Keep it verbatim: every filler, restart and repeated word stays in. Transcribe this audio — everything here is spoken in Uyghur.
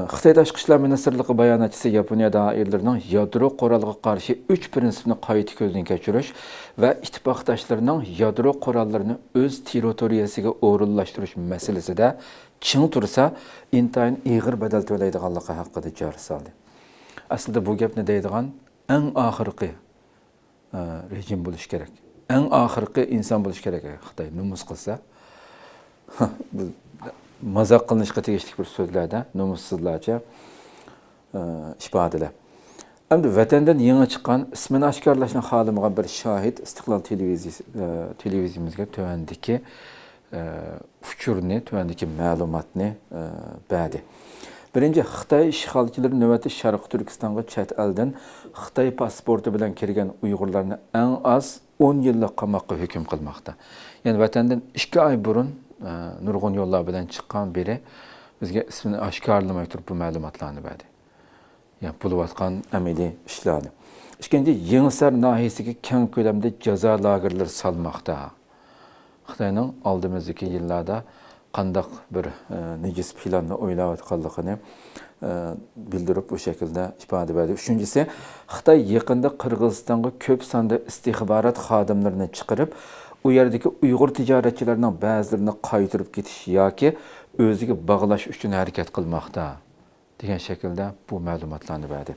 خىتاي تاشقى ئىشلار مىنىستىرلىقى باياناتچىسى ياپونىيە دائىرىلىرىنىڭ يادرو قورالىغا قارشى ئۈچ پىرىنسىپنى قايتا كۆزدىن كەچۈرۈش ۋە ئىتتىپاقداشلىرىنىڭ يادرو قوراللىرىنى ئۆز تېررىتورىيەسىگە ئورۇنلاشتۇرۇش مەسىلىسىدە چىڭ تۇرسا، ئىنتايىن ئېغىر بەدەل تۆلەيدىغانلىقى ھەققىدە چاقچاق سالدى. ئەسلىدە بۇ گەپنى دەيدىغان ئەڭ ئاخىرقى، ئە، رېجىم بولۇشى كېرەك. ئەڭ ئاخىرقى ئىنسان بولۇشى كېرەك خىتاي، نومۇس قىلسا. بۇ مازاق قىلىنىشقا تېگىشلىك بىر سۆزلەردە، نومۇسسىزلارچە، ئە، ئىپادىلەر. ئەمدى ۋەتەندىن يېڭى چىققان، ئىسمىنى ئاشكارىلاشنى خالىمىغان بىر شاھىت ئىستىقلال تېلېۋىزىيىسى، ئە، تېلېۋىزىيىمىزگە تۆۋەندىكى، ئە، ئۇچۇرنى، تۆۋەندىكى مەلۇماتنى، ئە، بەردى. بىرىنچى، خىتاي ئىشغالچىلىرى نۆۋەتتە شەرقىي تۈركىستانغا چەت ئەلدىن خىتاي پاسپورتى بىلەن كىرگەن ئۇيغۇرلارنى ئەڭ ئاز ئون يىللىق قاماققا ھۆكۈم قىلماقتا. يەنى ۋەتەندىن ئىككى ئاي بۇرۇن، ئە، نۇرغۇن يوللار بىلەن چىققان بىرى بىزگە ئىسمىنى ئاشكارىلىماي تۇرۇپ بۇ مەلۇماتلارنى بەردى. يا، بولۇۋاتقان ئەمەلىي ئىشلارنى. ئىككىنچى، يېڭىسار ناھىيەسىگە كەڭ كۆلەمدە جازا لاگېرلىرى سالماقتا. خىتاينىڭ ئالدىمىزدىكى يىللاردا قانداق بىر، ئە، نىجىس پىلاننى ئويلاۋاتقانلىقىنى، ئە، بىلدۈرۈپ، بۇ شەكىلدە ئىپادە بەردى. ئۈچىنچىسى، خىتاي يېقىندا قىرغىزىستانغا كۆپ ساندا ئىستىخبارات خادىملىرىنى چىقىرىپ، ئۇ يەردىكى ئۇيغۇر تىجارەتچىلىرىنىڭ بەزىلىرىنى قايتۇرۇپ كېتىش ياكى ئۆزىگە باغلاش ئۈچۈن ھەرىكەت قىلماقتا، دېگەن شەكىلدە بۇ مەلۇماتلارنى بەردى.